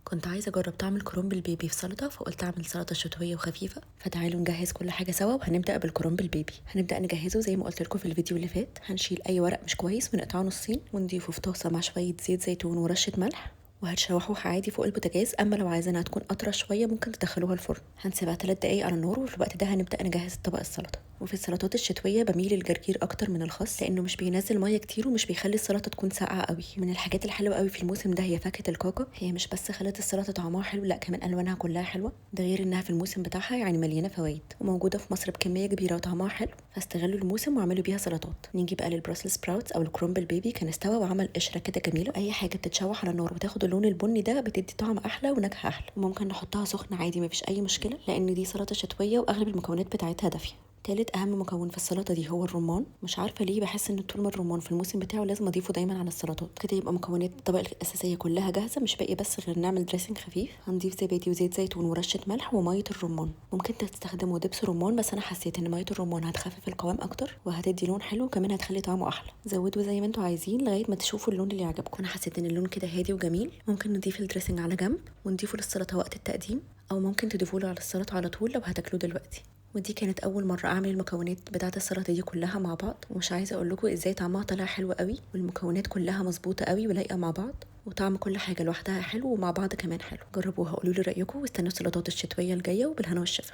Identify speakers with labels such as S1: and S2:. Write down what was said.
S1: كنت عايزه اجرب طعم الكرنب البيبي في سلطه، فقلت اعمل سلطة شتوية وخفيفه. فتعالوا نجهز كل حاجة سوا، وهنبدا بالكرنب البيبي. هنبدا نجهزه زي ما قلت لكم في الفيديو اللي فات. هنشيل اي ورق مش كويس ونقطعه نصين، ونضيفه في طاسه مع شوية زيت زيتون ورشه ملح، وهتشوحوها عادي فوق البوتاجاز. اما لو عايزينها تكون اطرى شوية ممكن تدخلوها الفرن. هنسيبها 3 دقايق على النار، وفي الوقت ده هنبدا نجهز طبق السلطة. وفي السلطات الشتوية بميل للجرجير اكتر من الخس، لانه مش بينزل مية كتير ومش بيخلي السلطة تكون ساقعه قوي. من الحاجات الحلوة قوي في الموسم ده هي فاكهة الكاكا. هي مش بس خلت السلطة طعمها حلو، لا كمان الوانها كلها حلوة، ده غير انها في الموسم بتاعها يعني مليانة فوائد، وموجودة في مصر بكمية كبيرة وطعمها حلو، فاستغلوا الموسم واعملوا بيها سلطات. نيجي بقى لل Brussels sprouts او الكرنب البيبي. كان استوى وعمل قشرة كده جميلة. اي حاجة بتتشوح على النار وتاخد اللون البني ده بتدي طعم احلى ونكهه احلى، وممكن نحطها سخنة عادي مفيش اي مشكلة، لان دي سلطة شتوية واغلب المكونات بتاعتها دافيه. تالت اهم مكون في السلطة دي هو الرمان. مش عارفه ليه بحس ان طول ما الرمان في الموسم بتاعه لازم اضيفه دايما على السلطات كده. يبقى مكونات الطبق الاساسية كلها جاهزة، مش باقي بس غير نعمل dressing خفيف. هنضيف زبادي وزيت زيتون ورشه ملح ومية الرمان. ممكن تستخدموا دبس رمان، بس انا حسيت ان مية الرمان هتخفف القوام اكتر وهتدي لون حلو، وكمان هتخلي طعمه احلى. زودوا زي ما انتوا عايزين لغاية ما تشوفوا اللون اللي يعجبكم. انا حسيت ان اللون كده هادي وجميل. ممكن نضيف ال dressing على جنب ونضيفه للسلطة وقت التقديم، او ممكن تضيفوه له على السلطة على طول لو هتاكلوه دلوقتي. ودي كانت اول مرة اعمل المكونات بتاعه السلطة دي كلها مع بعض، ومش عايزه اقول لكم ازاي طعمها طلع حلو قوي، والمكونات كلها مظبوطة قوي ولايقه مع بعض، وطعم كل حاجة لوحدها حلو ومع بعض كمان حلو. جربوها قولوا لي رايكم، واستنوا السلطات الشتوية الجاية، وبالهنا والشفا.